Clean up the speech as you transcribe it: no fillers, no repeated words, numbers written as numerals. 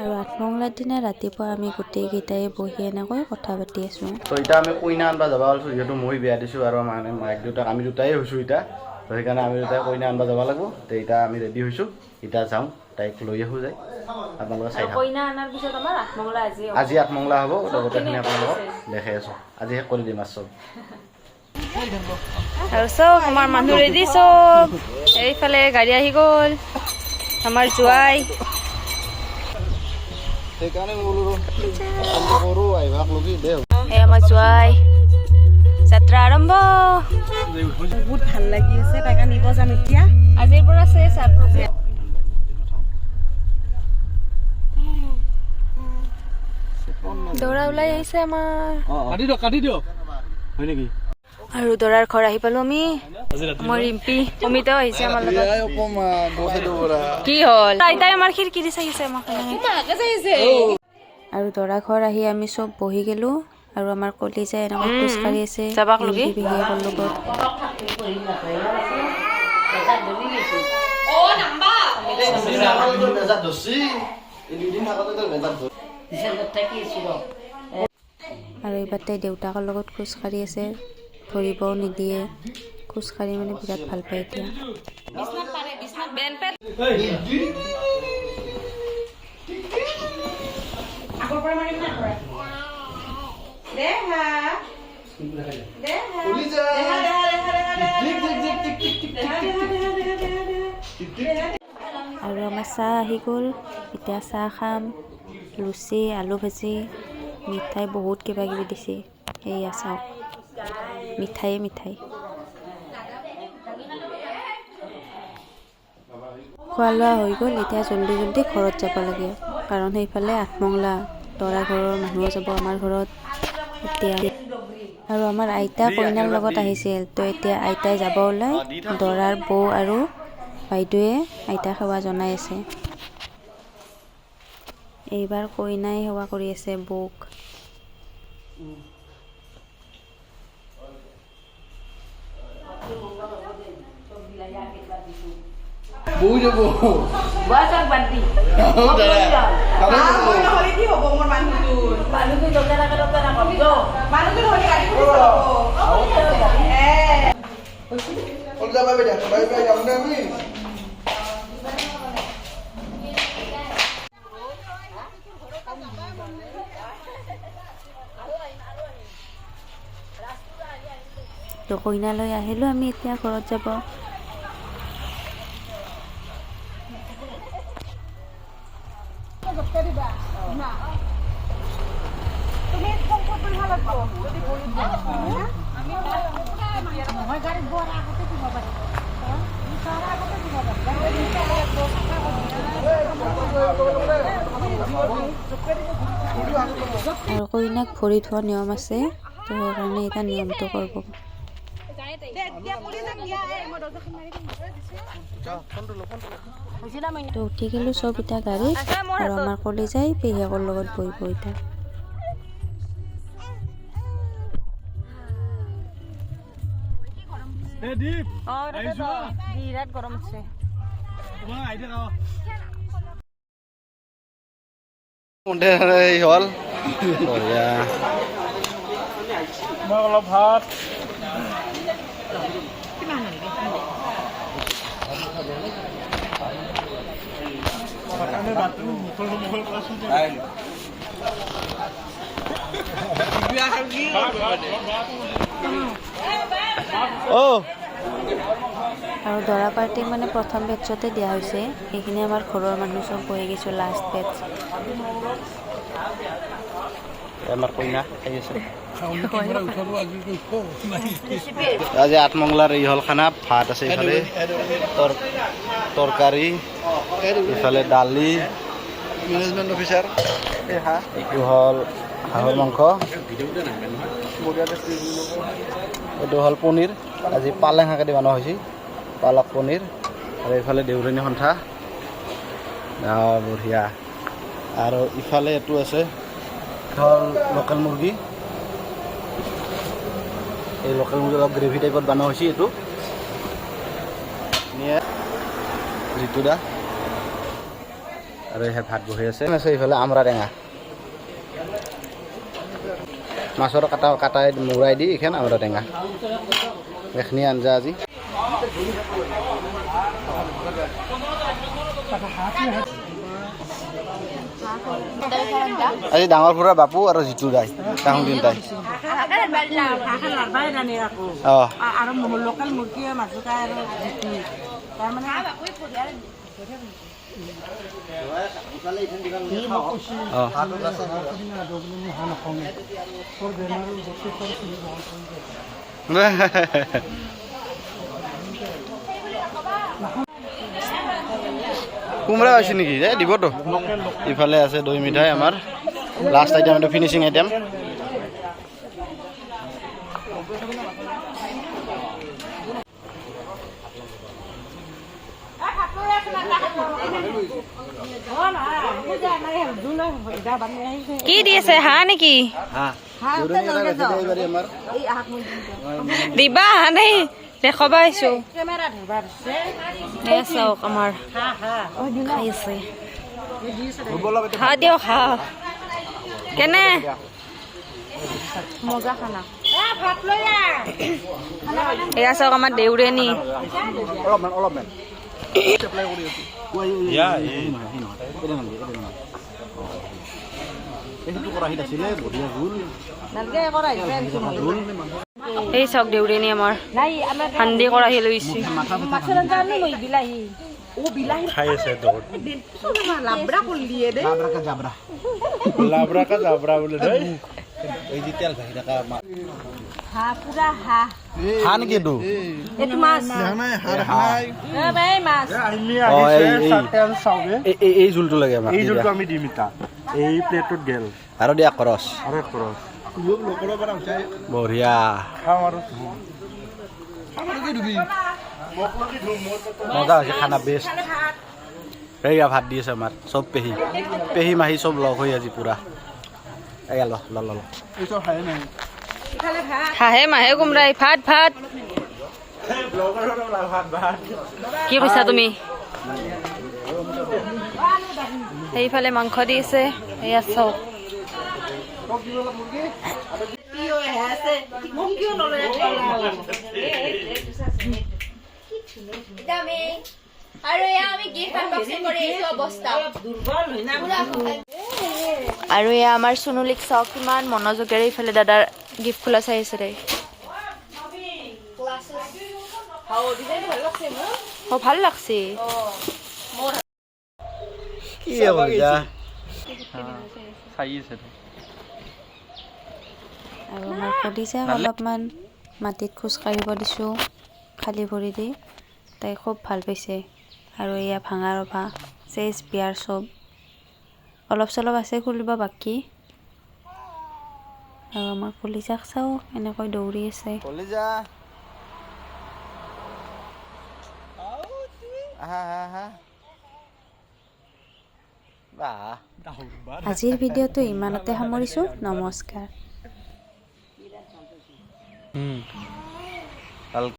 আৰু আঠমংলাৰ দিনা ৰাতিপুৱা আমি গোটেইকেইটাই বহি এনেকৈ কথা পাতি আছোঁ। তো এতিয়া আমি কইনা আনবা যাব ওলাইছোঁ, যিহেতু মই বিয়া দিছোঁ আৰু মানে মাক দেউতাক আমি দুটাই হৈছোঁ এতিয়া। তো সেইকাৰণে আমি দুটাই কইনা আনবা যাব লাগিব। তো এতিয়া আমি ৰেডি হৈছোঁ, এতিয়া যাওঁ, তাইক লৈ আহোঁ যাই। আপোনালোকে চাই থাকক। কইনা অনাৰ পিছত আমাৰ আঠমংলা আজি হ'ব। আজি আঠমংলা হ'ব, তো গোটেইখিনি আপোনালোকক দেখাই আছোঁ। আজি শেষ কৰি দিম আৰু চব। আৰু চব আমাৰ মানুহ ৰেডি চব। এইফালে গাড়ী আহি গ'ল, আমাৰ জোৱাই। সেইকাৰণে মই বোলো কৰোঁ আহিবাক লগি দে। এই আমাৰ জোৱাই, যাত্ৰা আৰম্ভ। বহুত ভাল লাগি আছে, তাইক আনিব যাম এতিয়া। আজিৰ পৰা চেচ আৰু। দৰা ওলাই আহিছে আমাৰ। কাটি দিয়ক, কাটি দিয়ক। হয় নেকি? আৰু দৰাৰ ঘৰ আহি পালো আমি। আমাৰ ৰিম্পী, অমিতাও আহিছে আমাৰ লগত। কি হ'ল, আইতাই আমাৰ খিৰিকী দি চাইছে আমাক। আৰু দৰা ঘৰ আহি আমি চব বহি গ'লোঁ আৰু আমাৰ কলিজাই এনেকৈ খোজকাঢ়ি আছে যাবাক লগি? ৰিম্পী পেহীয়েকৰ লগত। আৰু এইবাৰ তাই দেউতাকৰ লগত খোজকাঢ়ি আছে, ধৰিবও নিদিয়ে। খোজকাঢ়ি মানে বিৰাট ভাল পায় এতিয়া। আগৰ পৰা মাৰিম না দেহা দেহা দেহা দেহা দেহা দেহা দেহা দেহা দেহা দেহা দেহা। আৰু আমাৰ চাহ আহি গ'ল, এতিয়া চাহ খাম। লুচি, আলু ভাজি, মিঠাই, বহুত কিবা কিবি দিছে। এয়া চাওক, মিঠায়ে মিঠাই। খোৱা লোৱা হৈ গ'ল, এতিয়া জল্দি জল্দি ঘৰত যাব লাগে, কাৰণ সেইফালে আঠমংলা, দৰা ঘৰৰ মানুহো যাব আমাৰ ঘৰত এতিয়া। আৰু আমাৰ আইতা কইনাৰ লগত আহিছিল, তো এতিয়া আইতাই যাব ওলাই, দৰাৰ বৌ আৰু বাইদেৱে আইতাক সেৱা জনাই আছে। এইবাৰ কইনাই সেৱা কৰি আছে বৌক। বৌ যাব। মই নহ'লে কি হ'ব মোৰ মানুহটোৰ? মানুহটো নহ'লে গাড়ী কোনে চলাব? এ। তো কইনা লৈ আহিলোঁ আমি, এতিয়া ঘৰত যাব। তুমি ফোন কৰিব লাগিব যদি ভৰিত নহয়, গাড়ীত বোৱাৰ আগতে দিব পাৰিব, তাৰ আগতে দিব পাৰিব। আৰু কইনাক ভৰি ধোৱা নিয়ম আছে, তো সেইকাৰণে এতিয়া নিয়মটো কৰিব। তো উঠি গ'লোঁ চব এতিয়া গাড়ীত আৰু আমাৰ কলিজাই পেহীয়েকৰ লগত বহিব এতিয়া। দীপ, আহিছো। বিৰাট গৰম আছে। তোমাক আহি থাকা। হ'ল, বঢ়িয়া। মই অলপ ভাত। অ'। আৰু দৰা পাৰ্টিক মানে প্ৰথম বেটছতে দিয়া হৈছে। সেইখিনি আমাৰ ঘৰৰ মানুহ চব বহি গৈছোঁ, লাষ্ট বেটছ। আমাৰ কইনা খাই আছে। আজি আঠমংলাৰ এই হ'ল খানা। ভাত আছে ইফালে, তৰকাৰী ইফালে, দালি। Management officer. এইটো হ'ল হাঁহৰ মাংস, এইটো হ'ল পনীৰ। আজি পালেং শাকেদি বনোৱা হৈছে, পালক পনীৰ। আৰু এইফালে দেউৰণী সন্থা, বঢ়িয়া। আৰু ইফালে এইটো আছে হ'ল লোকেল মুৰ্গী। এই লোকেল মুৰ্গী অলপ গ্ৰেভি টাইপত বনোৱা হৈছে এইটো। জিতু দা আৰু এই ভাত বহি আছে। আছে এইফালে আমৰা টেঙা, মাছৰ কাটা কাটাই মূৰাই দি এইখন আমৰা টেঙা, এইখিনি আঞ্জা আজি। আজি ডাঙৰ খুৰা বাপু আৰু জিতু দাই তাহোন তিনিটাই। অঁ, কোমৰা আছে নেকি? এই দিবতো। ইফালে আছে দৈ মিঠাই, আমাৰ লাষ্ট আইটেম, এইটো ফিনিচিং আইটেম। কি দি আছে? হাঁহ নেকি দিবা? হাঁহ নাই দেখবা আহিছো। চাওক আমাৰ খাই আছে। হাঁহ দিয়ক, হাঁহ কেনে মজা খানা। এয়া চাওক আমাৰ দেউৰেনি। এই চাওক দেউৰেনি আমাৰ হান্দি কৰাহি লৈছে। এই জোলটো লাগে আমাক, এই জোলটো আমি দিম এতিয়া এই প্লেটত গেল। আৰু দিয়া খৰচ, আৰু খৰচ বঢ়িয়া। মজা হৈছে খানা, বেষ্ট। এইয়া ভাত দি আছে আমাৰ চব পেহী পেহী মাহী চব লগ হৈ আজি পুৰা। এইয়া ল ল ল, হাঁহে মাহে কোমৰাই ভাত ভাত। কি কৈছা তুমি? সেইফালে মাংস দি আছে, এয়া চাওক। আৰু এয়া আমাৰ সোণুলিক চাওক, কিমান মনোযোগেৰে ইফালে দাদাৰ গিফ্ট খোলা চাই আছে তাই। অ, ভাল লাগছে। আৰু আমাৰ কলিজাক অলপমান মাটিত খোজ কাঢ়িব দিছোঁ খালী ভৰি দি, তাই খুব ভাল পাইছে। আৰু এয়া ভাঙা ৰভা চেচ বিয়াৰ চব অলপ চলপ আছে খুলিব বাকী। আৰু আমাৰ কলিজাক চাওঁ এনেকৈ দৌৰি আছে। কলিজা আহা আহা। আজিৰ ভিডিঅ'টো ইমানতে সামৰিছোঁ, নমস্কাৰ।